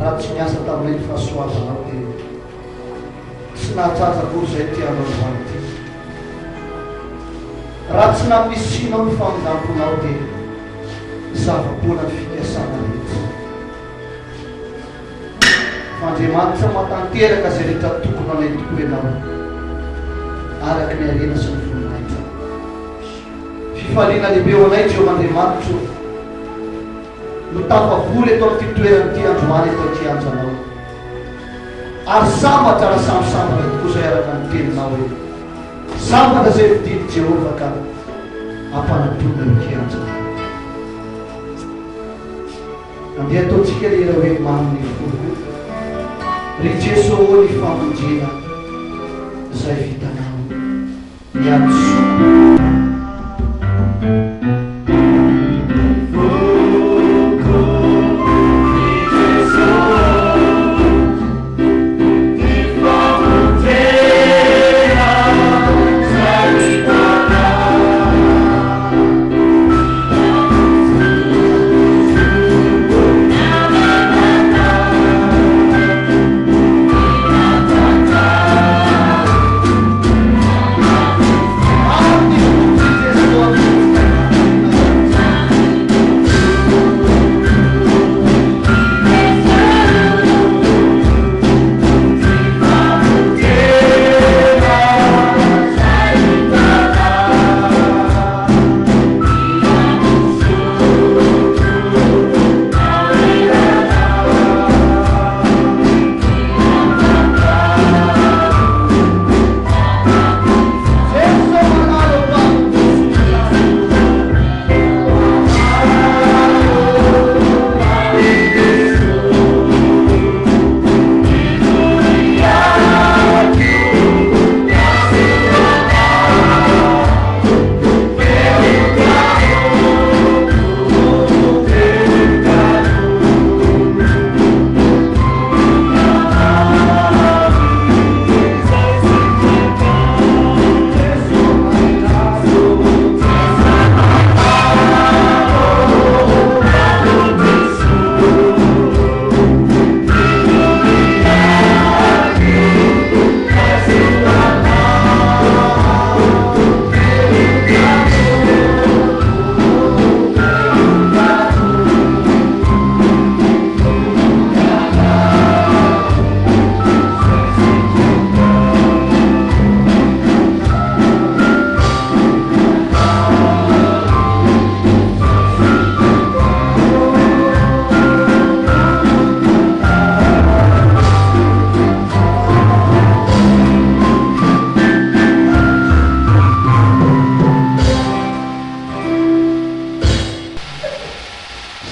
Raha tsy niasa taminay ny fahasoavanao dia tsy nahatratra akory izay ity andro androany ity. Raha tsy nampisinao ny famindramponao dia zava-poana ny fikasana rehetra. Fa Andriamanitra mahatanteraka izay rehetra tokony ho anay tokoa Ianao, araka ny harena sy ny voninahitrao. Fifaliana lehibe ho anay, Jehovah Andriamanitro, no tafavory eto amin'ity toerana ity androany eto an-kianjanao. Ary sambatra raha samy sambatra tokoa izay araka ny teninao hoe, Sambatra izay fidin'i Jehovah ka ampanadonina eo an-kianjanao. Andeha ataontsika ilay hira hoe Mamy ny foko, ry Jeso ô ny famonjena izay vitanao ny hadisoako.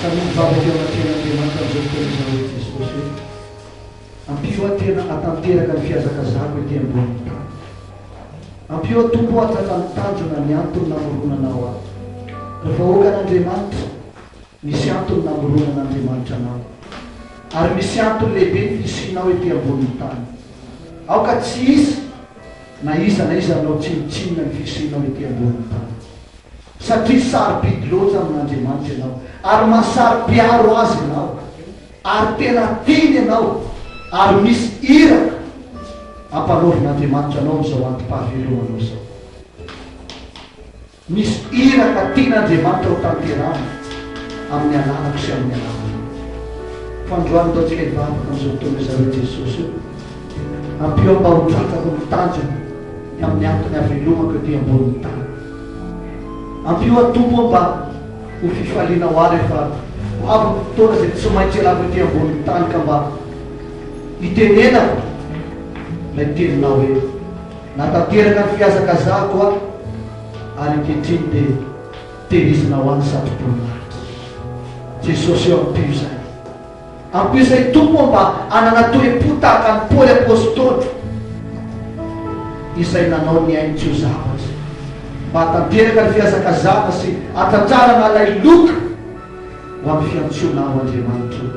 Samia mivavaka eo anatrehan'Andriamanitra amin'izao fotoana izao hoe, Jesosy ô, ampio aho tena hatanteraka ny fihazakazahako ety ambonin'ny tany. Ampio aho Tompo hahatratra ny tanjona, ny antony namoronanao ahy. Ry vahoakan'Andriamanitra, misy antony namoronan'Andriamanitra anao. Ary misy antony lehibe ny fisianao ety ambonin'ny tany. Aoka tsy hisy na iza na iza hanao tsinontsinona ny fisianao ety ambonin'ny tany. Satria sarobidy loatra amin'Andriamanitra ianao, ary mahasaro-piaro Azy ianao, ary tena tiany ianao, ary misy iraka ampanaovin'Andriamanitra anao amin'izao antom-pahavelomanao izao. Misy iraka tian'Andriamanitra ho tanterahana amin'ny alalako sy amin'ny alalanao. Fandroany ataontsika hivavaka amin'izao fotoana izao hoe Jesosy ô, ampio aho mba ho tratrako ny tanjona ny amin'ny antony havelomako ety ambonin'ny tany. Ampio aho Tompo ô mba ho fifaliana ho ahy rehefa ho avy ny fotoana izay tsy maintsy ialako ety ambonin'ny tany ka mba hitenenako ilay teninao hoe natanteraka ny fihazakazahako aho ary ankehitriny dia tehirizina ho ahy ny satroboninahitra. Jesosy ô ampio izahay. Ampio izay Tompo ô mba hanana toe-po tahaka an'i Paoly Apostoly izay nanao ny ainy tsy ho zavatra mba hahatanteraka ny fihazakazahana sy hahatratrarana ilay loka ho amin'ny fiantsoana ao Andriamanitra ô.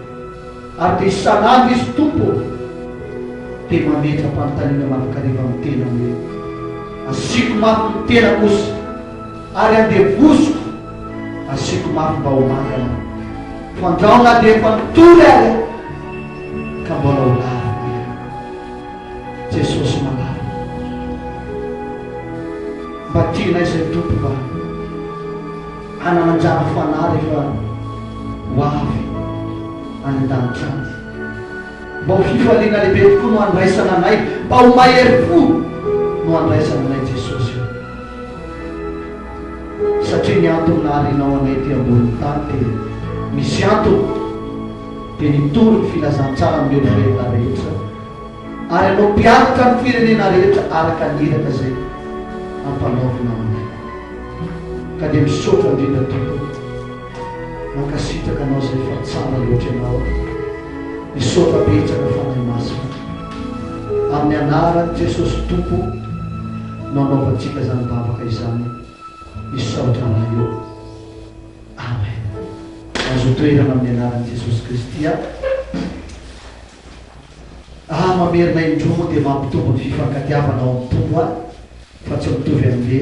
Ary dia isan'andro izy Tompo ô dia mametra-panontaniana mandrakariva amin'ny tenany hoe, Asiako mafy ny tenako osa ary andevoziko Asiako mafy mba ho mangana. Fandrao na dia efa nitory ary aho. manjary fanahy rehefa ho avy any an-danitra any. Mba ho fifaliana lehibe tokoa no handraisana anay, mba ho mahery fo no handraisana anay Jesosy o. Satria ny antony naharianao anay ety ambonin'ny tany dia misy antony, dia nitory ny filazantsara amin'ny olombelona rehetra, ary hanao mpianatra ny firenena rehetra araka ny iraka izay ampanaovinao anay. Ka dia misaotra indrindra Tompo o. Mankasitraka Anao izay fa tsara loatra Ianao. Misaotra betsaka Fanahy Masina. Amin'ny anaran'i Jesosy Tompo no anaovantsika izany vavaka izany. Misaotra Ray o. Amen. Azo toerana amin'ny anaran'i Jesosy Kristy aho. Ah mamerina indroa moa dia mampitombo ny fifankatiavana ao amin'ny Tompo aho fa tsy mitovy amin'le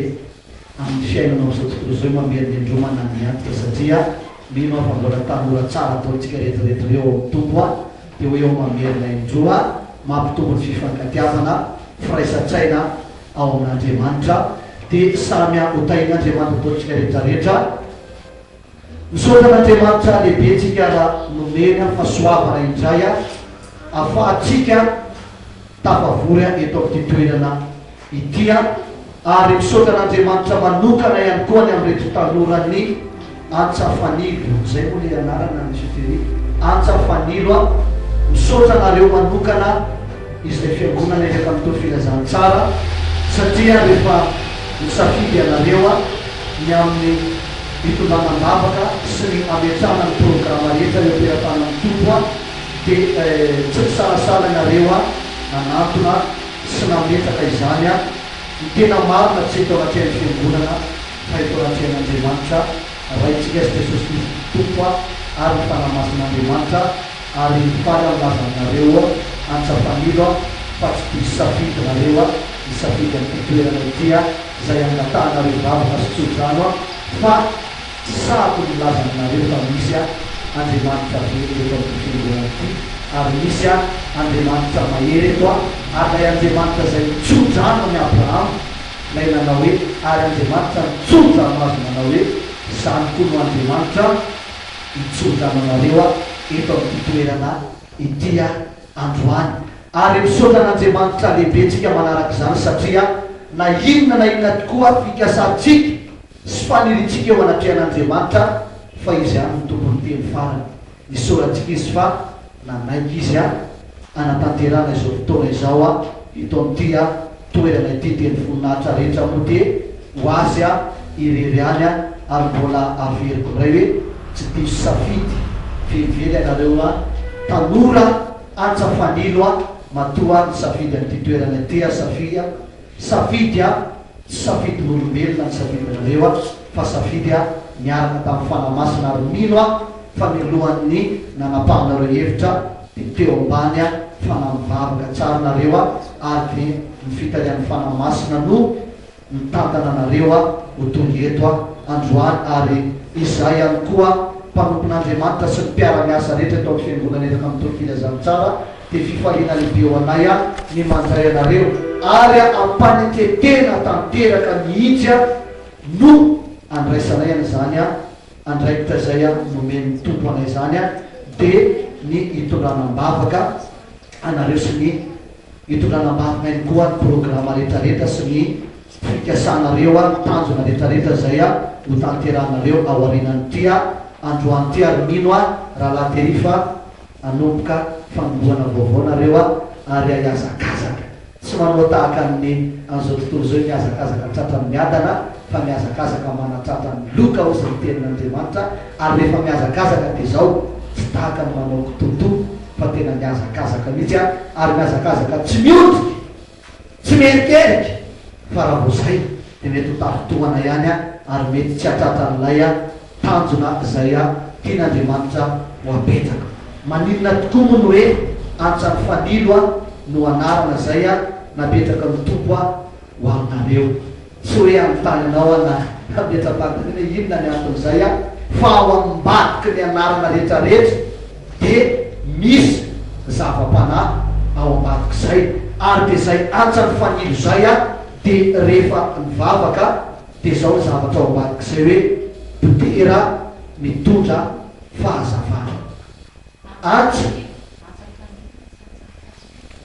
amin'ny fiainana ao amin'izao tontolo izao mamerina indroa manan'ny antitra satria mino aho fa mbola tanora tsara daholo tsika rehetra rehetra ireo ao amin'ny Tompo aho dia hoe eo mamerina indroa mampitombo ny fifankatiavana firaisan-tsaina ao amin'Andriamanitra dia samy ho tahin'Andriamanitra daholo tsika rehetra rehetra. Misaotra an'Andriamanitra lehibe tsika raha nomeny fahasoavana indray afahantsika tafavory eto amin'ity toerana ity ary misaotra an'Andriamanitra manokana ihany koa ny amin'ireto tanoran'ny Antsafanilo, izay moa ilay anarana Monsieur Thierry, Antsafanilo a, misaotra anareo manokana izay fiangonana iraka mitory filazantsara satria rehefa nisafidy ianareo ny amin'ny hitondrana am-bavaka sy ny hametrahana ny programa rehetra eo am-pelatanan'ny Tompo dia tsy nisalasala ianareo nanantona sy nametraka izany. Ny tena marina tsy eto anatrehan'ny Fiangonana fa eto anatrehan'Andriamanitra Raintsika sy Jesosy Kristy Tompo ary ny Fanahy Masin'Andriamanitra ary faly aho milaza aminareo antsafanilo fa tsy diso safidy nareo nisafidy an'ity toerana ity izay angatahanareo vavaka sy tsodrano fa tsy sahako ny milaza aminareo fa misy Andriamanitra velona eto amin'ity fiangonana ity ary misy Andriamanitra mahery eto ary ilay Andriamanitra izay nitsodrano an'i Abrahama ilay nanao hoe ary Andriamanitra nitsodrano azy nanao hoe izany koa no Andriamanitra hitsodrano anareo eto amin'ity toerana ity androany. Ary misaotra an'Andriamanitra lehibe tsika manaraka izany satria na inona na inona tokoa fikasantsika sy faniriantsika eo anatrehan'Andriamanitra fa Izy ihany no tompon'ny teny farany. Isaorantsika Izy fa nanaiky Izy hanatanterahana izao fotoana izao eto amin'ity toerana ity dia ny voninahitra rehetra moa dia ho Azy irery ihany ary mbola averiko indray hoe tsy diso safidy velively ianareo tanora Antsa Fanilo a, matoa nisafidy an'ity toerana ity a Safi a, safidy a, tsy safidin'olombelona ny safidinareo a, fa safidy a niaraka tamin'ny Fanahy Masina ary mino aho fa milohan'ny nanapahanareo hevitra dia teo ambany a Fanahy mivavaka tsara nareo a ary dia ny fitarihan'ny Fanahy Masina no mitantana anareo ho tonga eto androany ary izahay ihany koa mpanompon'Andriamanitra sy ny mpiara-miasa rehetra eto amin'ny Fiangonana Iraka Mitory Filazantsara dia fifaliana lehibe ho anay ny mandray anareo ary am-panetren-tena tanteraka mihitsy no andraisanay an'izany andraikitra izay nomen'ny Tompo anay izany dia ny hitondrana am-bavaka anareo sy ny Hitondrana am-bavaka ihany koa ny programa rehetrarehetra sy ny fikasanareo ny tanjona rehetrarehetra izay ho tanterahanareo aorianan'ity androany ity ary mino aho Rahalahy Terry fa hanomboka fanombohana vaovao nareo ary hihazakazaka tsy manao tahaka ny an'izao tontolo izao mihazakazaka tratra ny miadana fa mihazakazaka manatratra ny loka hozy ny tenin'Andriamanitra ary rehefa mihazakazaka dia izao tsy tahaka ny manao kitotoa fa tena mihazakazaka mihitsy an, ary mihazakazaka tsy miondrika, tsy miherikerika, fa raha vao zay dia mety ho tafintohana ihany an, ary mety tsy hahatratra an'ilay tanjona izay tian'Andriamanitra ho apetraka. Maninona tokoa moa ny hoe Antsan'ny Fanilo no anarana izay napetraka ny Tompo ho aminareo? Tsy hoe hanontany anao aho na hametra-panontaniana hoe inona ny anton'izay aho, fa ao ambadiky ny anarana rehetra rehetra dia misy zava-panahy ao ambadik'izay, ary dia izay antsan'ny fanilo izay aho dia rehefa nivavaka dia izao ny zavatra ao ambadik'izay hoe mpidera. mitondra fahazavana. Antsa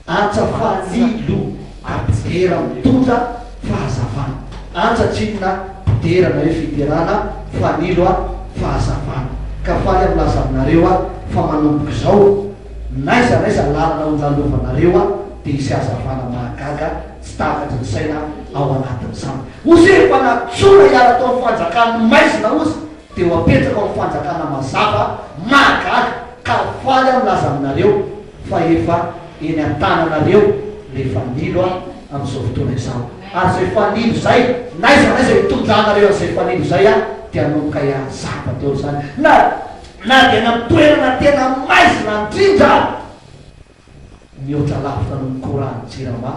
Antsa fanilo ka mpidera mitondra fahazavana. Antsa tsinona mpidera na hoe fiderana, fanilo a fahazavana. Ka faly aho milaza aminareo a fa manomboka izao, n'aiza n'aiza lalana hondalovanareo a dia hisy hazavana mahagaga tsy takatry ny saina ao anatin'izany. Ozy efa nantsoina hiala tao amin'ny fanjakan'ny maizina ozy dia ho apetraka ao amin'ny fanjakana mazava mahagaga ka faly aho milaza aminareo fa efa eny an-tananareo le fanilo a amin'izao fotoana izao ary izay fanilo izay n'aiza n'aiza hitondranareo an'izay fanilo izay a dia hanomboka hihazava daholo izany na na dia any amin'ny toerana tena maizina indrindra ary. Mihoatra lavitra noho ny courant ny jirama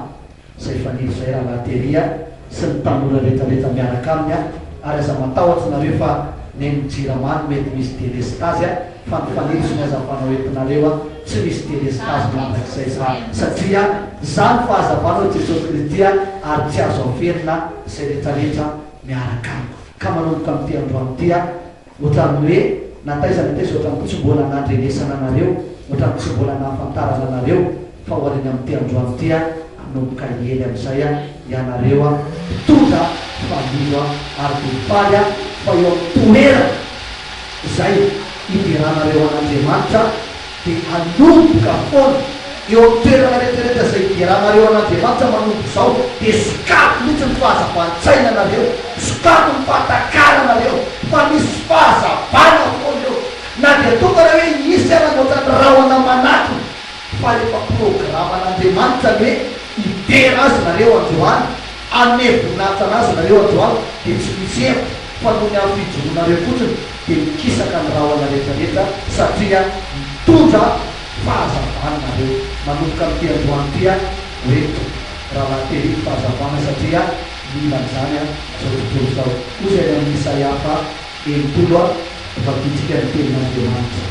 izay fanilo izay rahalahy Terry a, sy ny tanora rehetra rehetra miaraka aminy a, ary aza matahotra nareo fa nen'ny jirama no mety misy delestazy a, fa ny fanilo sy ny hazavanao entinareo a tsy misy delestazy mandrakizay izany satria izany fahazavana hoy Jesosy Kristy a, ary tsy azo averina izay rehetra rehetra miaraka amiko. Ka manomboka amin'ity androany ity a, Ohatran'ny hoe na taiza na taiza ohatran'ny tsy mbola nandrenesana anareo, ohatran'ny tsy mbola nahafantarana anareo fa ho areny amin'ity androany ity aho, hanomboka hiely amin'izay aho, ianareo aho, mpitondra fanilo aho, ary dia faly aho fa eo amin'ny toerana izay hideranareo an'Andriamanitra, dia hanomboka foana eo amin'ny toerana rehetra rehetra izay hideranareo an'Andriamanitra manomboka izao dia sokafy mihitsy ny fahazavan-tsainanareo, sokafy ny fahatakaranareo fa misy fahazavana foana eo na dia tonga ary hoe hisy ara ny ohatran'ny rahona manatona fa rehefa programan'Andriamanitra ny hoe hidera Azy nareo androany, hanome voninahitra an'Azy nareo androany dia tsy misy hevitra fa noho ny amin'ny fijoroanareo fotsiny dia mikisaka ny rahona rehetra rehetra satria mitondra fahazavana nareo. Manomboka amin'ity androany ity aho hoentiko rahalahy Terry ny fahazavana satria mila an'izany izao tontolo izao. Hoy izay any amin'ny Isaia faha 60 a, vakintsika ny tenin'Andriamanitra.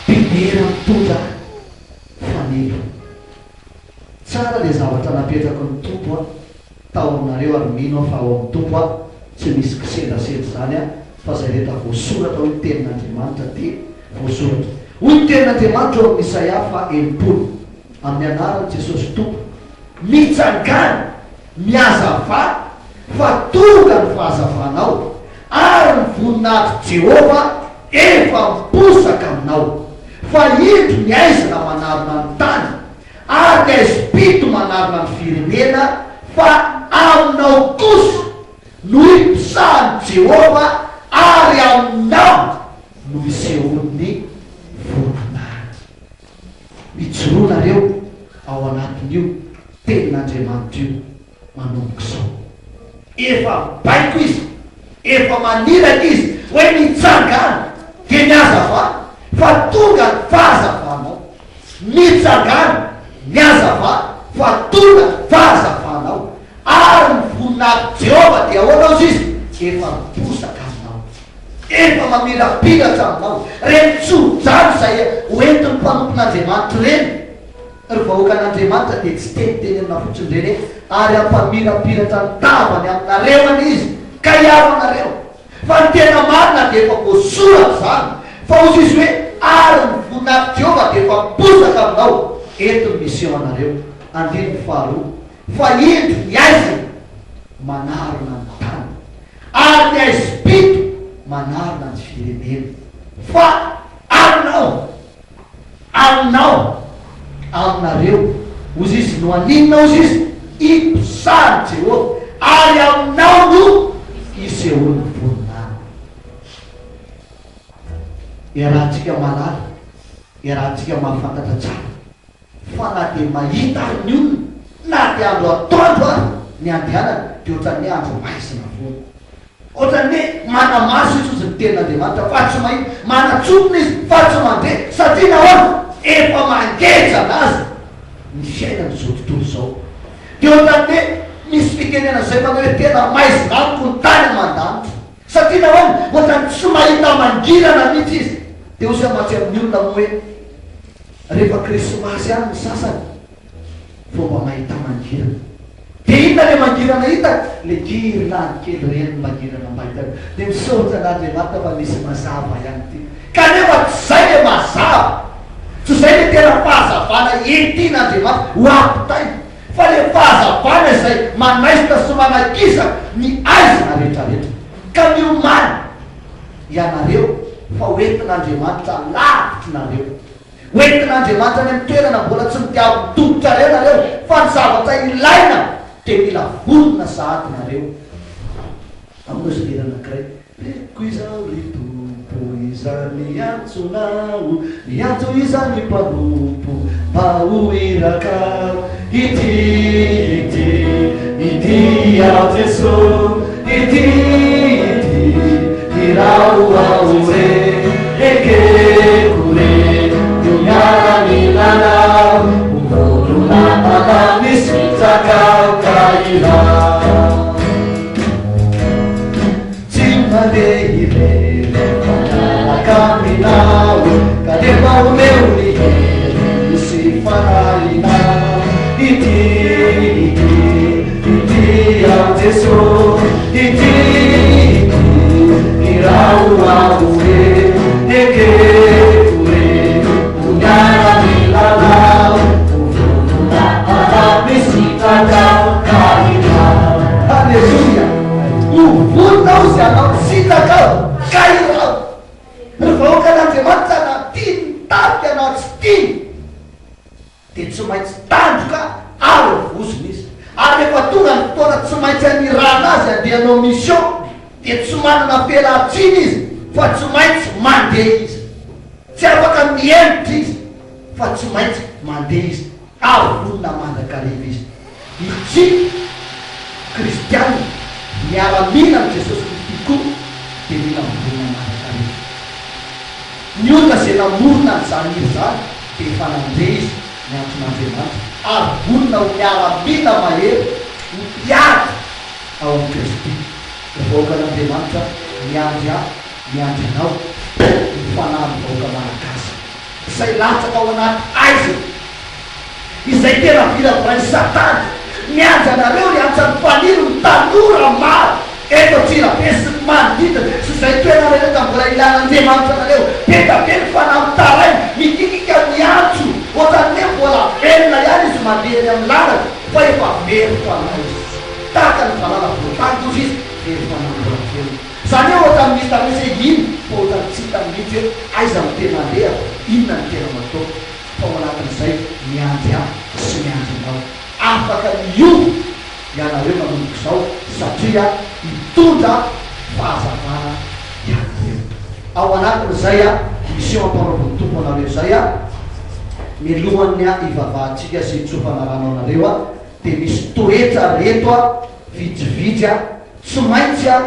Mpidera mitondra fanilo. Tsara le zavatra napetraky ny Tompo a tao aminareo ary mino aho fa ao amin'ny Tompo a tsy misy kisendrasendra izany a fa izay rehetra voasoratra hoy ny tenin'Andriamanitra dia voasoratra. Hoy ny tenin'Andriamanitra ao amin'ny Isaia faha 60 amin'ny anaran'i Jesosy Tompo, Mitsangàna, mihazavà fa tonga ny fahazavanao ary ny voninahitr'i Jehovah efa miposaka aminao. Fa indro ny aizina manarona ny tany, ary ny aizim-pito manarona ny firenena, fa aminao kosa no hiposahan'i Jehovah, ary aminao no hisehoan'ny voninahiny. Mijoroa nareo ao anatin'io Tenin'Andriamanitra io manomboka izao. Efa mibaiko Izy, efa maniraka Izy hoe mitsangàna dia mihazavà fa tonga ny fahazavanao. Mitsangàna, mihazavà fa tonga ny fahazavanao. Ary ny voninahitr'i Jehovah dia ahoana hozy Izy? Efa miposaka aminao. Efa mamirapiratra aminao. Ireny tso-drano izay hoentin'ny mpanompon'Andriamanitra ireny. Ry vahoakan'Andriamanitra dia tsy tenitenenina fotsiny ireny e, ary hampamirapiratra ny tavany aminareo anie Izy ka hiaro anareo. Fa ny tena marina dia efa voasoratra izany, fa hozy Izy hoe, Ary ny voninahitr'i Jehovah dia efa miposaka aminao. Eto ny miseho anareo. Andininy faharoa, Fa indro ny aizina manarona ny tany, ary ny aizim-pito manarona ny firenena. Fa aminao. Aminao, aminareo, hozy izy, no haninona, hozy izy, hiposahan'i Jehovah, ary aminao no hisehoan'ny voninahiny. Iarahantsika mahalala, iarahantsika mahafantatra tsara fa na dia mahita ary ny olona, na dia andro atoandro ary ny andehanany, dia ohatran'ny hoe andro maizina foana. Ohatran'ny hoe mana-maso izy hozy ny tenin'Andriamanitra fa tsy mahita, mana-tsofina izy fa tsy mandre, satria nahoana? Efa mangeja anazy ny fiainan'izao tontolo izao. Dia ohatran'ny hoe misy fitenenana izay manao hoe tena maizina amiko ny tany aman-danitra. Satria nahoana? Ohatran'ny tsy mahita mangirana mihitsy izy. Dia hozy aho mantsy amin'ny olona moa hoe rehefa krismasy ihany ny sasany vao mba mahita mangirana. Dia inona ilay mangirana hitako? Ilay girlandy kely ireny no mangirana mba hitako. Dia misaotra an'Andriamanitra fa misy mazava ihany ity. Kanefa tsy izay ilay mazava. Tsy izay ilay tena fahazavana entin'Andriamanitra ho ampitaina. Fa ilay fahazavana izay manaisotra sy manakisaka ny aizina rehetrarehetra. Ka miomàna ianareo fa ho entin'Andriamanitra lavitra nareo. Ho entin'Andriamanitra any amin'ny toerana mbola tsy nodiavin'ny tongotrareo nareo, fa ny zavatra ilaina dia mila vonona sahady nareo. Ahoana izay hira anankiray? Reko izao ry Tompo izany antsonao, miantso izany mpanompo mba ho irakao. Ity, ity, ity aho Jeso, ity, ity, iraho aho re, ekeko re, ho miaramilanao, ho vorona anao ny sitrakao ka iraho. Tsy mandeha irery fa miaraka aminao Kanefa omeo ny hery sy fanahinao Ity, ity, ity aho Jeso Ity, ity, iraho aho re Ekeko re, ho miaramilanao Ho vonona hanao ny sitrakao ka iraho Haleloia! Ho vonona aho izay hanao ny sitrakao, ka iraho. Ry vahoakan'Andriamanitra, na tian'ny tafika na tsy tiany, dia tsy maintsy tandroka ary vozona izy. Ary rehefa tonga ny fotoana tsy maintsy anirahana azy handeha hanao mission, dia tsy manana fialan-tsiny izy fa tsy maintsy mandeha izy. Tsy afaka mihemotra izy fa tsy maintsy mandeha izy. Ary vonona mandrakariva izy. Ity kristiana miaramila amin'i Jesosy Kristy koa dia mila mivonona mandrakariva. Ny olona izay namorona an'izany hira izany dia efa nandre izy ny antson'Andriamanitra ary vonona ho miaramila mahery ho mpiady ao amin'i Kristy. Ry vahoakan'Andriamanitra, miandry ahy, miandry anao ny fanahin'ny vahoaka malagasy. Izay latsaka ao anaty aizina. Izay tena viravirain'i Satana. Miandry anareo ry antsan'ny fanilo ny tanora maro eto Antsirabe sy ny manodidina sy izay toerana rehetra mbola ilan'Andriamanitra anareo. Be da be ny fanahy mitaraina, mikikika miantso, ohatran'ny hoe mbola velona ihany izy mandeha eny amin'ny lalana fa efa very fanahy izy. Tahaka ny valala voatango hozy izy, very fanahy mbola velona. Zany hoe ohatran'ny mita mihitsy hoe ino fa ohatran'ny tsy hita mihitsy hoe aiza no tena alehako, inona no tena ho ataoko. Fa ao anatin'izay miandry ahy sy miandry anao. Afaka miova ianareo manomboka izao satria hitondra fahazavana ianareo. Ao anatin'izay mission ampanaovin'ny Tompo anareo izay, milohan'ny hivavahantsika sy hitsofana rano anareo dia misy toetra reto vitsivitsy Tsy maintsy a.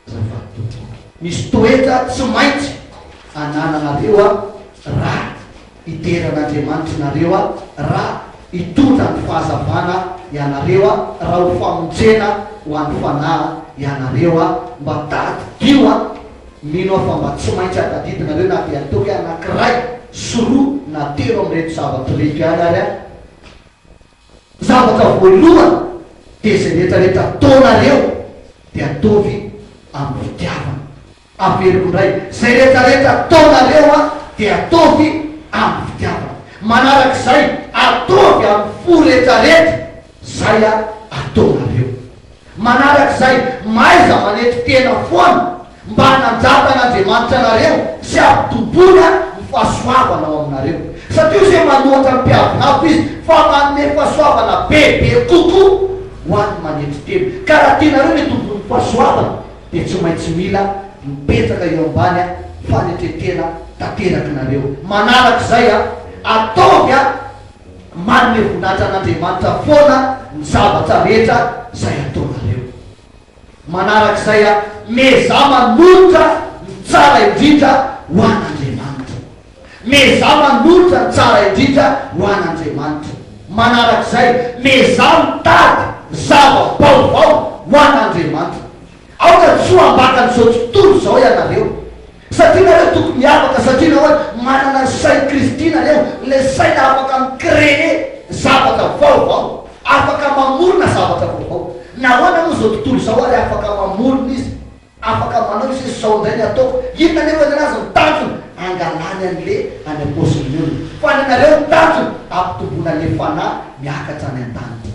Azafady tompoko. Misy toetra tsy maintsy anananareo a raha hidera an'Andriamanitra nareo a, raha hitondra ny fahazavana ianareo a, raha ho famonjena ho an'ny fanahy ianareo a, mba tadidio a. Mino aho fa mba tsy maintsy hatadidinareo na dia ataoko hoe anankiray sy roa na telo amin'ireto zavatra ireto ihany ary aho. Zavatra voalohany dia izay rehetra rehetra ataonareo dia ataovy amin'ny fitiavana. Averiko indray, izay rehetra rehetra ataonareo dia ataovy amin'ny fitiavana. Manarak'izay, ataovy amin'ny fo rehetra rehetra izay ataonareo. Manarak'izay, mahaiza manetry tena foana mba hanandratan'Andriamanitra anareo sy hampitomboana ny fahasoavana ao aminareo. Satria hoy izay manohatra ny mpiavonavona izy fa manome fahasoavana bebe kokoa ho an'ny manetry tena. Ka raha tianareo ny hitomboan'ny fahasoavana dia tsy maintsy mila mipetraka eo ambany fanetren-tena tanteraky nareo. Manarak'izay, ataovy Manome voninahitra an'Andriamanitra foana ny zavatra rehetra izay ataonareo. Manarak'izay aho, miezaha manolotra ny tsara indrindra ho an'Andriamanitra. Miezaha manolotra ny tsara indrindra ho an'Andriamanitra. Manarak'izay, miezaha mitady zava-baovao ho an'Andriamanitra. Aoka tsy ho ambakan'izao tontolo izao ianareo. Satria nareo tokony miavaka satria nahoana? Manana ny sain'i Kristy nareo, ilay saina afaka mi-créer zavatra vaovao, afaka mamorona zavatra vaovao. Nahoana moa izao tontolo izao ary afaka mamorona izy? Afaka manao izy hoe zao indray ny ataoko. Inona anefa ny anazy ny tanjony? Angalany anle any am-paosin'ny olona. Fa ny anareo ny tanjony? Ampitomboana le fanahy miakatra any an-danitra.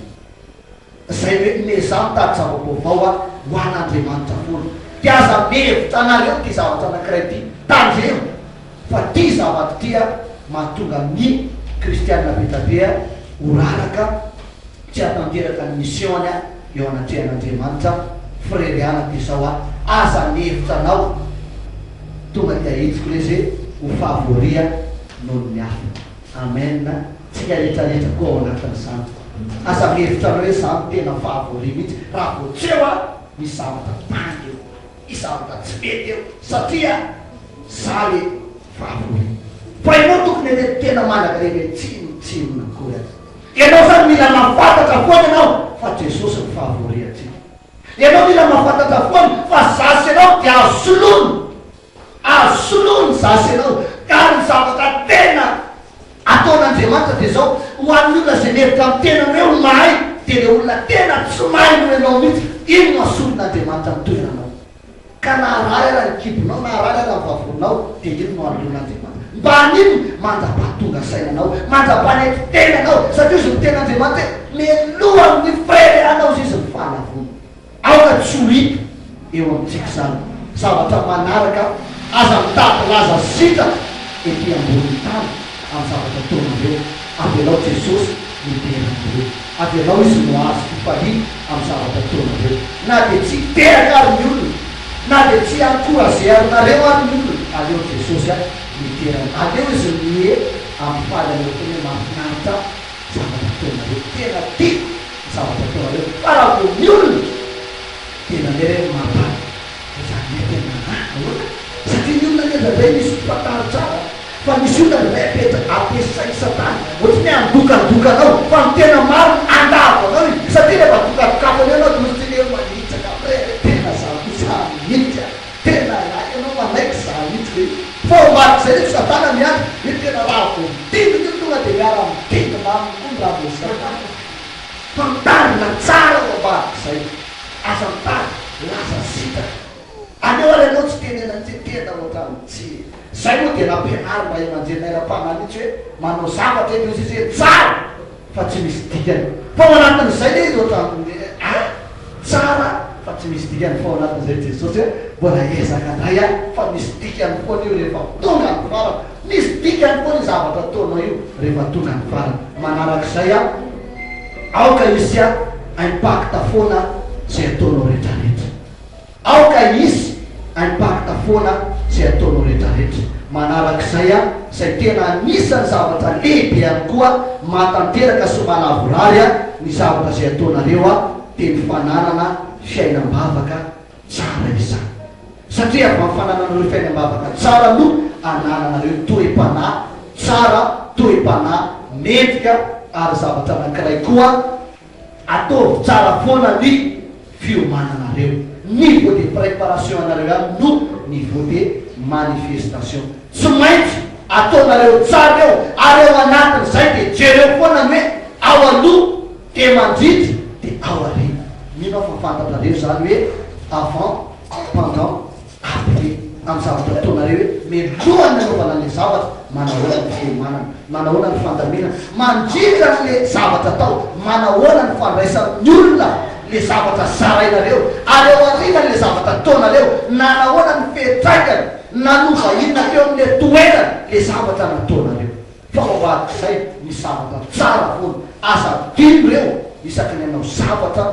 Zay hoe miezaha mitady zava-baovao a ho an'Andriamanitra foana. Dia aza mihevitra anareo ity zavatra anankiray ity. Tandremo fa ity zavatra ity a mahatonga ny kristiana be dia be ho raraka. Tsy hahatanteraka ny mission-ny aho eo anatrehan'Andriamanitra, Frere Ana dia izao aho, aza mihevitra anao tonga dia ahitsiko lesy hoe ho favori aho noho ny hafa. Amen, tsika rehetra rehetra koa ao anatin'izany. Aza mihevitra anao hoe za no tena favori mihitsy, raha vao tsy eo aho misy zavatra banga eo, misy zavatra tsy mety eo, satria za le favori. Fa ianao tokony anie tena manana ireny hoe tsinontsinona akory aza. Ianao zany mila mahafantatra foana ianao fa Jesosy ny favori antsika. Ianao mila mahafantatra foana fa za sy ianao dia azo soloina. Azo soloina za sy ianao. Ka ny zavatra tena ataon'Andriamanitra dia izao, ho an'ny olona izay mihevitra ny tenany hoe ho mahay, dia ilay olona tena tsy mahay noho ianao mihitsy, iny no asolon'Andriamanitra ny toeranao. Ka na harary ara ny kibonao na harary ara ny vavoninao dia ino no hanoloan'Andriamanitra? Mba haninona? Mandra-pahatonga saina anao, mandra-panetry tena anao, satria hozy ny tenin'Andriamanitra hoe melohan'ny fireharehanao hozy izy ny fahalavoana. Aoka tsy ho hita eo amintsika izany zavatra manaraka, aza mitady laza sitraka ety ambonin'ny tany amin'ny zavatra ataonareo, avelao Jesosy midera anareo. Avelao izy no hahazo fifaliana amin'ny zavatra ataonareo. Na dia tsy hiteraka ary ny olona, na dia tsy hi-encourager anareo ary ny olona, aleo Jesosy a midera anareo. Aleo izy mihe hampifaly anareo foana hoe mahafinaritra ahy ny zavatra ataonareo, tena tiako ny zavatra ataonareo. Fa raha vao ny olona dia indraindray ireny mampa izany hoe tena ahoana? Satria ny olona anie indraindray misy tsy fantaro tsara. Fa misy olona indray apetra ampiasain'i satana ohatry ny hoe handokandoka anao fa ny tena marina handavo anao izy satria rehefa dokadokafany eo ianao dia ohatry ny hoe manitsaka mirehareha tena za za mihitsy a! Tena raha ianao manaiky za mihitsy ve? Fa ao ambadik'izay nefa satana miandry hoe tena raha vao midindina io tonga dia miara midindina aminy koa ny raha vao satana. Fantarina tsara ao ambadik'izay. Aza mitady laza sitraka. Aleo ary ianao tsy tenena tsy tena ohatran'ny tsy zay moa dia nampianarin'ny ray aman-dreninay ara-panahy mihitsy hoe manao zavatra eto izy hoe tsara fa tsy misy dikany fa ao anatin'izay le izy ohatran'ny ah tsara fa tsy misy dikany fa ao anatin'izay Jesosy hoe mbola ezaka ndray ah fa misy dikany foana io rehefa tonga ny farany misy dikany foana io zavatra ataonao io rehefa tonga ny farany manarak'izay ah aoka hisy ah impact foana zay ataonao retraretra. Aoka hisy impact foana zay ataonao retraretra. Manarak'izay a, zay tena anisan'ny zavatra lehibe ihany koa mahatanteraka sy mahalavorary a ny zavatra zay ataonareo a dia ny fananana fiainam-bavaka tsara izany. Satria avy amin'ny fanananareo fiainam-bavaka tsara no anananareo toe-panahy tsara, toe-panahy mendrika ary zavatra anankiray koa Ataovy tsara foana ny fiomananareo. Niveau de préparation anareo ihany no niveau de manifestation. Tsy maintsy ataonareo tsara eo ary ao anatin'izay dia jereo foana ny hoe ao aloha dia mandritra dia ao aoriana. Mino aho fa fantatrareo izany hoe avant, pendant, Après amin'ny zavatra ataonareo hoe mialohan'ny hanaovana an'ilay zavatra, manahoana ny fiomanana, manahoana ny fandaminana, mandritra an'ilay zavatra atao, manahoana ny fandraisan'ny olona ilay zavatra zarainareo, ary ao aorianan'ilay zavatra ataonareo, nanahoana ny fiantraikany, nanova inona teo amin'ilay toerana ilay zavatra nataonareo. Fa ao ambadik'izay misy zavatra tsara foana, aza adino ireo isaky ny hanao zavatra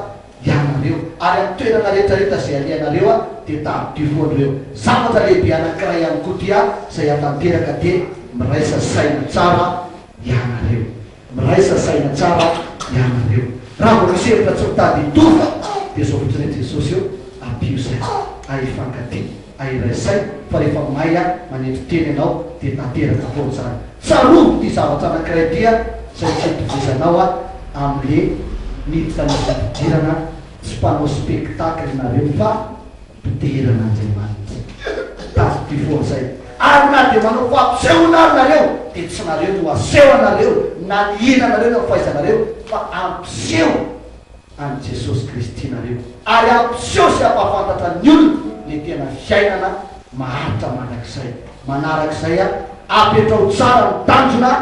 ianareo, ary amin'ny toerana rehetra rehetra izay alehanareo a, dia tadidio foana ireo. Zavatra lehibe anankiray ihany koa dia izay hatanteraka dia miraisa saina tsara ianareo. Miraisa saina tsara ianareo. Raha vao misy hevitra tsy mitady hitovy dia izao fotsiny hoe Jesosy ô, ampio saina, ahifankatia, ahiray saina, fa rehefa mahay manetry tena ianao dia tanteraka foana izany. Tsarovy ity zavatra anankiray ity a, izay tsy itovizanao a amle miditra ny fidirana, tsy mpanao spectacle nareo fa mpidera an'Andriamanitra. Tadidio foana izany. mandrakizay. Ary na dia manao fampisehoana ary nareo dia tsy nareo no aseho anareo na ny hiranareo na ny fahaizanareo fa ampiseho an'i Jesosy Kristy nareo ary ampiseho sy ampahafantatra ny olona ny tena fiainana maharitra mandrakizay. Manarak'izay apetraho tsara ny tanjona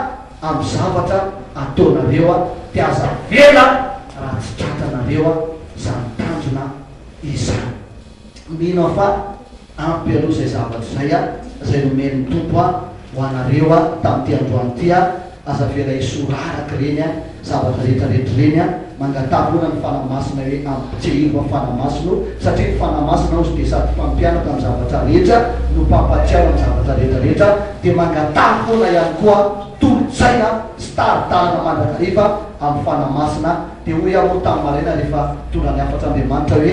amin'ny zavatra ataonareo dia aza avela raha tsy tratranareo izany tanjona izany. Mino aho fa ampy aloha izay zavatra izay izay nomen'ny Tompo ho anareo tamin'ity androany ity. Aza avela hisy ho raraka ireny zavatra rehetra rehetra ireny. Mangataha foana ny Fanahy Masina hoe ampitsehiro aho Fanahy Masina o, satria ny Fanahy Masina hozy dia sady mpampianatra amin'ny zavatra rehetra no mpampatsiaro amin'ny zavatra rehetra rehetra. Dia mangataha foana ihany koa tolo-tsaina sy tari-dalana mandrakariva amin'ny Fanahy Masina. Dia hoy aho moa tamin'ny maraina rehefa tonga ny hafatr'Andriamanitra hoe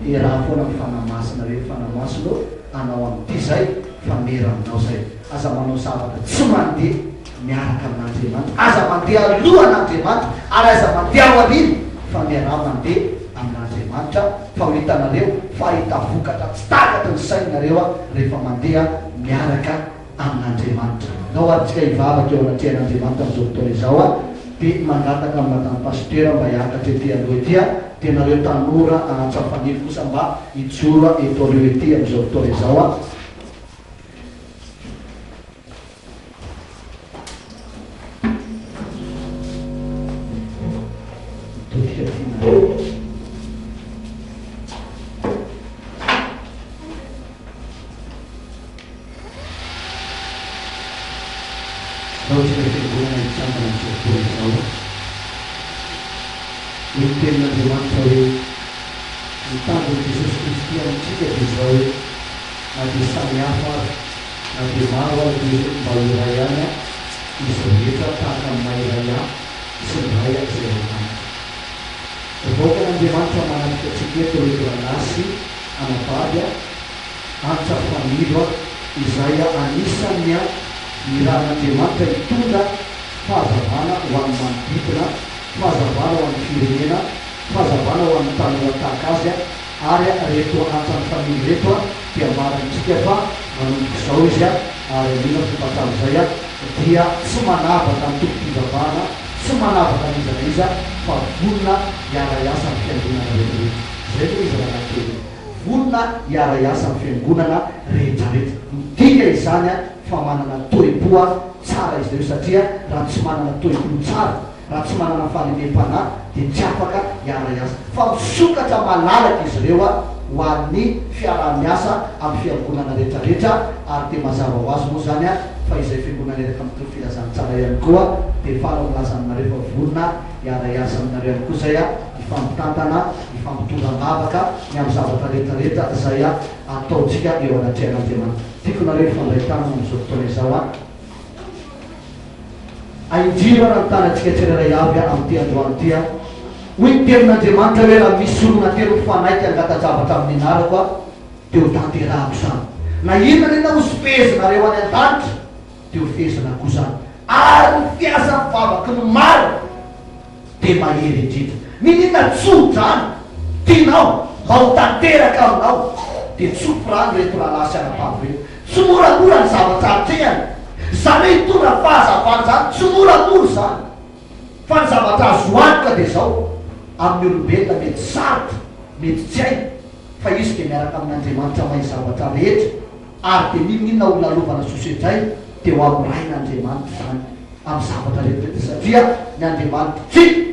mieraha foana amin'ny Fanahy Masina hoe Fanahy Masina ô, anao amin'ity izay fa miera aminao izay. Aza manao zavatra tsy mandeha miaraka amin'Andriamanitra. Aza mandeha alohan'Andriamanitra ary aza mandeha aoriana fa miaraha mandeha amin'Andriamanitra fa ho hitanareo fa hahita vokatra tsy takatry ny sainareo rehefa mandeha miaraka amin'Andriamanitra. Ndao ary tsika hivavaka eo anatrehan'Andriamanitra amin'izao fotoana izao a, dia mangataka amin'i Madame Pasitera mba hiakatra ety aloha ety a, dia nareo tanora Antsafanilo kosa mba hijoro eto aloha ety amin'izao fotoana izao a. Mitodika aty nareo. Ndao isika Fiangonana hitsangana amin'izao fotoana izao. Hoy ny Tenin'Andriamanitra hoe, Ny tanjon'i Jesosy Kristy amintsika dia izao hoe, na dia samy hafa aza, na dia maro aza dia mba ho iray ihany izy rehetra tahaka ny maha iray ahy sy ny Ray izay ao amiko. Vahoakan'Andriamanitra manatrika antsika eto ireto rahalahy sy anabavy. Antsa Fanilo izay anisan'ny nirahan'Andriamanitra hitondra fahazavana ho an'ny manodidina, fahazavana ho an'ny firenena, fahazavana ho an'ny tanora tahaka azy ary ireto Antsan'i Fanilo ireto dia ambara amintsika fa manomboka izao izy ary mino aho fa hatramin'izay dia tsy manavaka antokom-pivavahana, tsy manavaka an'iza na iza fa vonona hiara-hiasa amin'ny fiangonana rehetra rehetra. Izay aloha izy rahalahy kely. Vonona hiara-hiasa amin'ny fiangonana rehetrarehetra. Midika izany fa manana toe-po tsara izy ireo satria raha tsy manana toe-po tsara, raha tsy manana fahalemem-panahy dia tsy afaka hiara-hiasa. Fa misokatra malalaka izy ireo ho an'ny fiaraha-miasa amin'ny fiangonana rehetrarehetra ary dia mazava ho azy moa izany fa izay fiangonana iraka mitory filazantsara ihany koa dia faly milaza aminareo fa vonona hiara-hiasa aminareo ihany koa izay hifampitantana hifampitondra am-bavaka ny amin'ny zavatra rehetra rehetra izay ataontsika eo anatrehan'Andriamanitra. Tiako nareo hifandray tanana amin'izao fotoana izao an. Ahinjiro ara ny tanantsika tsirairay avy amin'ity androany ity an. Hoy ny tenin'Andriamanitra hoe raha misy olona telo mifanaiky hangata-javatra amin'ny anarako aho dia ho tanterahako izany. Na inona na inona hosifehezinareo any an-danitra dia hofehezina koa izany. Ary ny fiasan'ny vavaky ny marina. dia mahery indrindra. Niniana tso-drano tianao mba ho tanteraka aminao dia tsofy rano ireto rahalahy sy anabavy ireto. Tsy moramora ny zavatra atrehana. Izany hoe hitondra fahazavana izany, tsy moramora izany. Fa ny zavatra azo antoka dia izao, amin'ny olombelona mety sarotra, mety tsy hay, fa izy dia miaraka amin'Andriamanitra mahay zavatra rehetra, ary dia n'inon'inona ho lalovana sy ho sedraina dia ho amorain'Andriamanitra izany. amin'ny zavatra rehetra rehetra satria ny Andriamanitritsika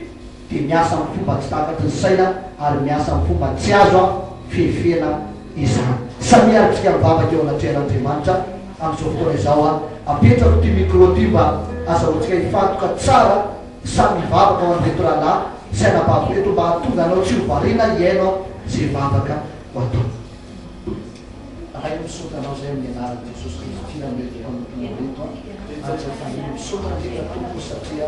dia miasa amin'ny fomba tsy takatry ny saina ary miasa amin'ny fomba tsy azo fefena izany. Samia ary tsika mivavaka eo anatrehan'Andriamanitra amin'izao fotoana izao a. Apetrako ity micro ity mba azahoantsika hifantoka tsara samy hivavaka ho an'ireto rahalahy sy anabavy ireto mba hahatonga anao tsy ho variana hihaino izay vavaka ho atao. Ray o misaotra anao zay amin'ny anaran'i Jesosy Kristy amin'ireto mpanomponao ireto an, ary fahiny misaotra indrindra Tompo o satria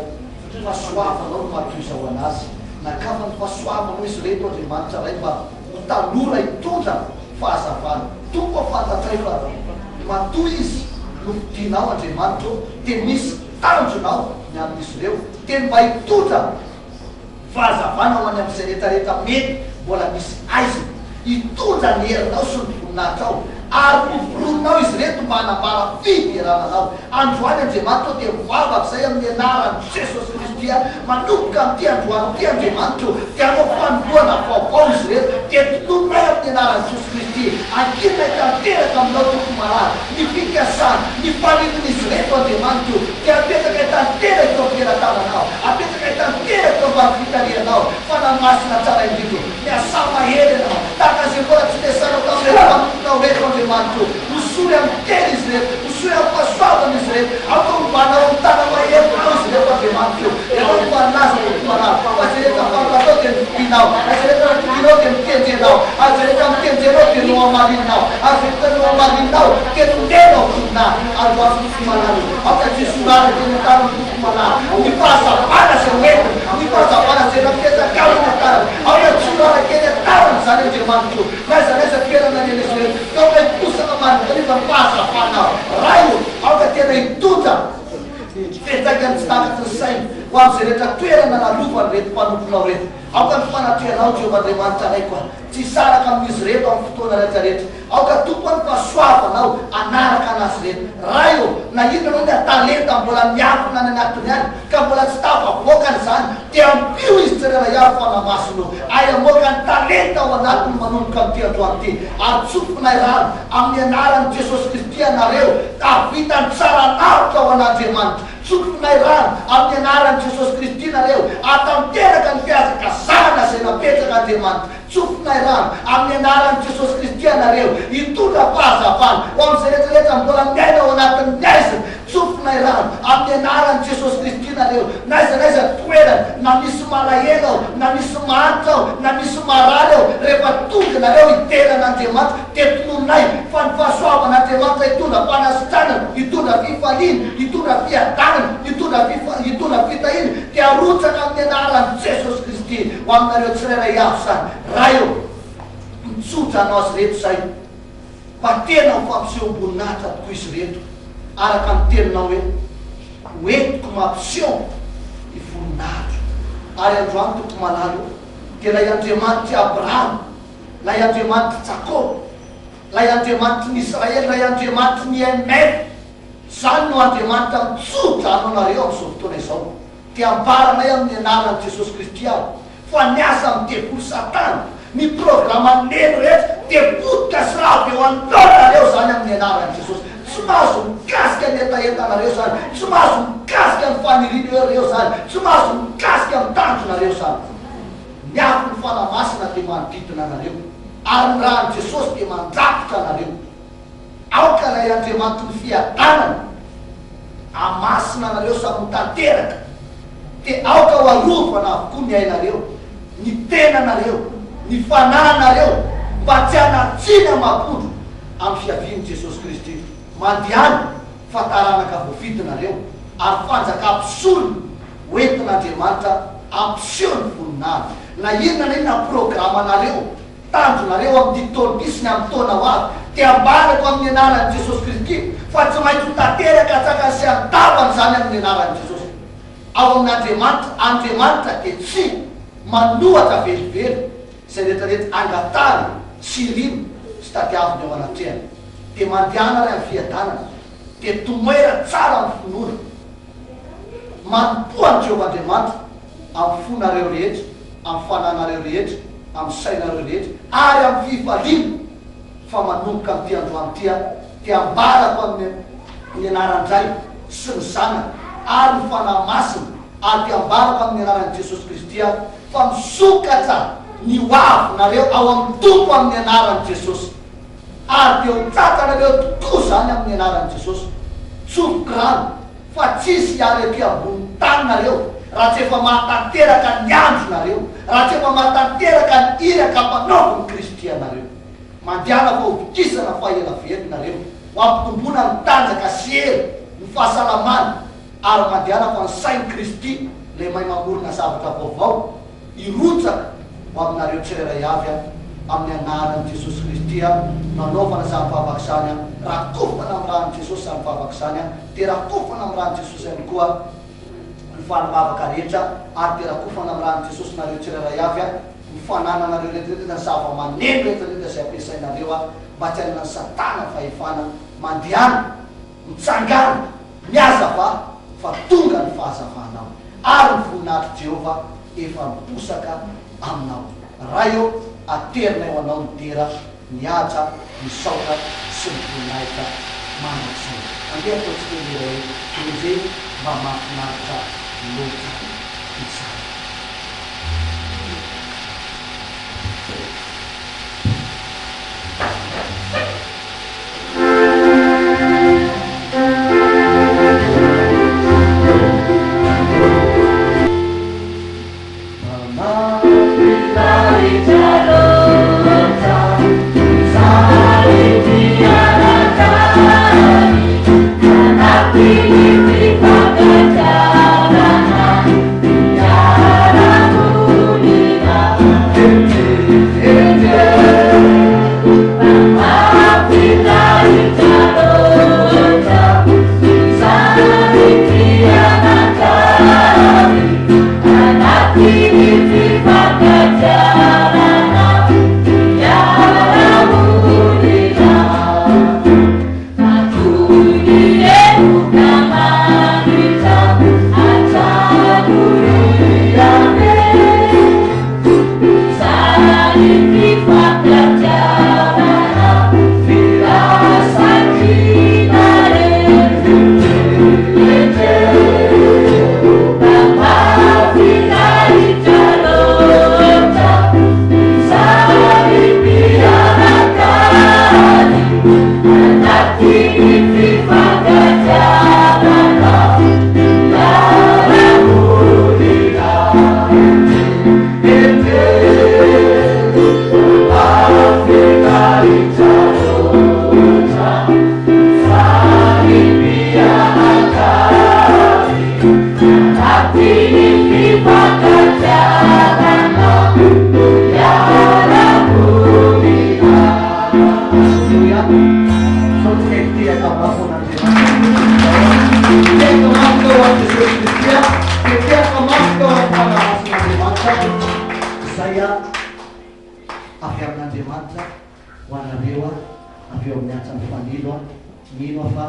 fahasoavanao no maha toy izao anazy, nakafan'ny fahasoavanao izy ireto Andriamanitra Ray mba ho tanora hitondra fahazavana, Tompo o fantatray fa matoa izy nofidinao Andriamanitra o dia misy tanjonao ny amin'izy ireo dia ny mba hitondra Fahazavana ho any amin'izay rehetrarehetra mety mbola misy aizina, hitondra ny herinao sy ny voninahitrao, ary ho Nosoroninao izy ireto mba hanambara fiderana Anao. Androany Andriamanitra ô dia mivavaka izay amin'ny anaran'i Jesosy Kristy aho, manomboka amin'ity androany ity Andriamanitra ô, dia hanao fanombohana vaovao izy ireto, dia tonononay amin'ny anaran'i Jesosy Kristy, ankinina tanteraka Aminao Tompo malala, ny fikasana, ny fanirian'izy ireto Andriamanitra ô, dia apetrakay tanteraka eo am-pelatananao, apetrakay tanteraka eo ambany fitarihanao, Fanahy Masina tsara indrindra ô, miasà mahery Ianao, tahaka izay mbola tsy niasanao tamin'ireto mpanomponao ireto Andriamanitra ô, hosory amin'ny teny izy ireto, hosory amin'ny fahasoavana izy ireto, aoka hovanao amin'ny tana-maherinao izy ireto Andriamanitra ô, Ianao no mpanaza Tompo malala, fa izay rehetra fantatrao dia nofidinao, ary izay rehetra nofidinao dia notendrenao, ary izay rehetra notendrenao dia nohamarininao, ary izay rehetra nohamarininao dia nomenao voninahitra, androany Tompo malala ô, aoka Jesoa raraka eny an-tanan'ny Tompo malala, ny fahazavana izay hoentiny, ny fahazavana izay napetrakao eny an-tanany, aoka tsy ho raraka eny an-tanany izany Andriamanitra ô, n'aiza n'aiza toerana any an'izy ireo, ka aoka hiposaka mandrakariva ny fahazavanao. Ray ô, aoka tena hitondra fiantraikany tsy takatry ny saina ho amin'izay rehetra toerana lalovan'ireto mpanomponao ireto. Aoka ny fanatrehanao, Jehovah Andriamanitra Raiko a, tsy hisaraka amin'izy ireto amin'ny fotoana rehetra rehetra. Aoka Tompo a ny fahasoavanao hanaraka an'azy ireto. Ray ô, na inona na inona talenta mbola miafina any anatiny any ka mbola tsy tafavoakany izany, dia ampio izy tsirairay avy Fanahy Masina ô, hay hamoaka ny talenta ao anatiny manomboka amin'ity androany ity. Ary tsofinay rano amin'ny anaran'i Jesosy Kristy ianareo, hahavita ny tsara lavitra ho an'Andriamanitra. Tsofinay rano amin'ny anaran'i Jesosy Kristy nareo, hahatanteraka ny fihazakazahana izay napetrak'Andriamanitra. Tsofinay rano amin'ny anaran'i Jesosy Kristy ianareo, hitondra fahazavana ho amin'izay rehetra rehetra mbola miaina ao anatin'ny haizina. Tsofinay rano amin'ny anaran'i Jesosy Kristy nareo, n'aiza n'aiza toerana, na misy malahelo ao, na misy mahantra ao, na misy marary ao, rehefa tonga nareo hidera an'Andriamanitra, dia tononay fa ny fahasoavan'Andriamanitra hitondra fanasitranana, hitondra fifaliana, hitondra fiadanana, hitondra fifa, hitondra fitahiana, dia arotsaka amin'ny anaran'i Jesosy Kristy ho aminareo tsirairay avy izany. Ray ô, mitsotra anao azy ireto izay, mba tena ho fampisehoam-boninahitra tokoa izy ireto, araka ny teninao hoe, Ho entiko mampiseho ny voninahitro. Ary androany, Tompo malala ô, dia ilay Andriamanitr'i Abrahama, Ilay Andriamanitr'i Jakoba, Ilay Andriamanitry ny Israely, Ilay Andriamanitry ny IMF, izany no Andriamanitra mitso-drano anareo amin'izao fotoana izao. Dia ambaranay amin'ny anaran'i Jesosy Kristy aho fa ny asan'ny devoly Satana, ny programan'ny neny rehetra dia potika sy rava eo anoloanareo izany amin'ny anaran'i Jesosy. Tsy mahazo mikasika ny hetahetanareo izany, tsy mahazo mikasika ny fanirianareo izany, tsy mahazo mikasika ny tanjonareo izany. Ny afon'ny Fanahy Masina dia manodidina anareo, ary ny ràn'i Jesosy dia mandrakotra anareo. Aoka ilay Andriamanitry ny fiadanana hamasina anareo samy ho tanteraka, dia aoka ho arovana avokoa ny ainareo, ny tenanareo, ny fanahinareo, mba tsy hanan-tsiny amam-pondro amin'ny fiavian'i Jesosy Kristy. Mandehana, fa taranaka voafidy nareo, ary fanjakà mpisorona. Ho entin'Andriamanitra hampiseho ny voninahiny. Na inona na inona programanareo, tanjonareo amin'ity taona ity sy ny amin'ny taona ho avy, dia ambarako amin'ny anaran'i Jesosy Kristy fa tsy maintsy ho tanteraka antsakany sy andavany izany amin'ny anaran'i Jesosy. Ao amin'Andriamanitra, Andriamanitra dia tsy manohatra velively izay rehetra rehetra angatahiny sy iriny sy tadiaviny eo anatrehany. Dia mandehana ary amin'ny fiadanana, dia tomoera tsara amin'ny finoana. Manompoa an'i Jehovah Andriamanitra amin'ny fonareo rehetra, amin'ny fananareo rehetra, amin'ny sainareo rehetra, ary amin'ny fifaliana, fa manomboka amin'ity androany ity aho dia ambarako amin'ny ny anaran-dRay sy ny Zanaka ary ny Fanahy Masina, ary dia ambarako amin'ny anaran'i Jesosy Kristy aho fa misokatra ny ho avinareo ao amin'ny Tompo amin'ny anaran'i Jesosy. Ary dia ho tratranareo tokoa izany amin'ny anaran'i Jesosy. Tsofiko rano fa tsisy hiala ety ambony tany nareo raha tsy efa mahatanteraka ny andronareo, raha tsy efa mahatanteraka ny iraka ampanaovin'i Kristy anareo. Mandehana fa hovokisana fa ela velona nareo, ho ampitomboana ny tanjaka sy hery, ny fahasalamana, ary mandehana fa ny sain'i Kristy ilay mahay mamorona zavatra vaovao, Hirotsaka ho aminareo tsirairay avy aho, amin'ny anaran'i Jesosy Kristy aho no anaovana izany vavaka izany aho. Rakofana amin'ny ran'i Jesosy izany vavaka izany aho, dia rakofana amin'ny ran'i Jesosy ihany koa ny valim-bavaka rehetra, ary dia rakofana amin'ny ran'i Jesosy nareo tsirairay avy aho, ny fanananareo rehetra rehetra, ny zava-maneno rehetra rehetra izay ampiasainareo aho. mba tsy hananan'i Satana fahefana. Mandehana, mitsangàna, mihazavà, fa tonga ny fahazavanao, ary ny voninahitr'i Jehovah efa miposaka aminao. Ray ô, aterinay ho Anao ny dera, ny haja, ny saotra sy ny voninahitra mandrakizay. Andeha ataontsika ny hira hoe Endrey mba mahafinaritra loatra izany. Aleloia. Sao tsika hitehaka mafy ho an'Andriamanitra. Tehaka mafy tao amin'i Jesosy Kristy aho, dia tehaka mafy tao amin'ny Fanahy Masin'Andriamanitra izay avy amin'Andriamanitra ho anareo avy eo amin'ny antsan'ny fanilo. Mino aho fa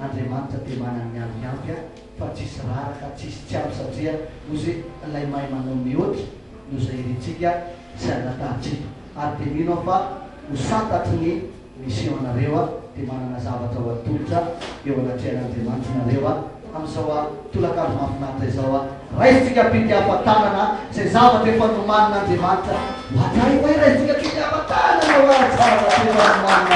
Andriamanitra dia manana ny ampy ampy fa tsisy raraka, tsisy tsy ampy satria ozy ilay mahay manao mihoatra noho izay irintsika sy angatahantsika. Ary dia mino aho fa ho santatry ny mission nareo dia manana zavatra ho atolotra eo anatrehan'Andriamanitra nareo amin'izao tolakandro mahafinaritra izao. Raisintsika am-pitiavan-tanana izay zavatra efa nomanin'Andriamanitra ho anay. Raisintsika am-pitiavan-tanana ho an'ny zavatra efa nomanin'Andriamanitra.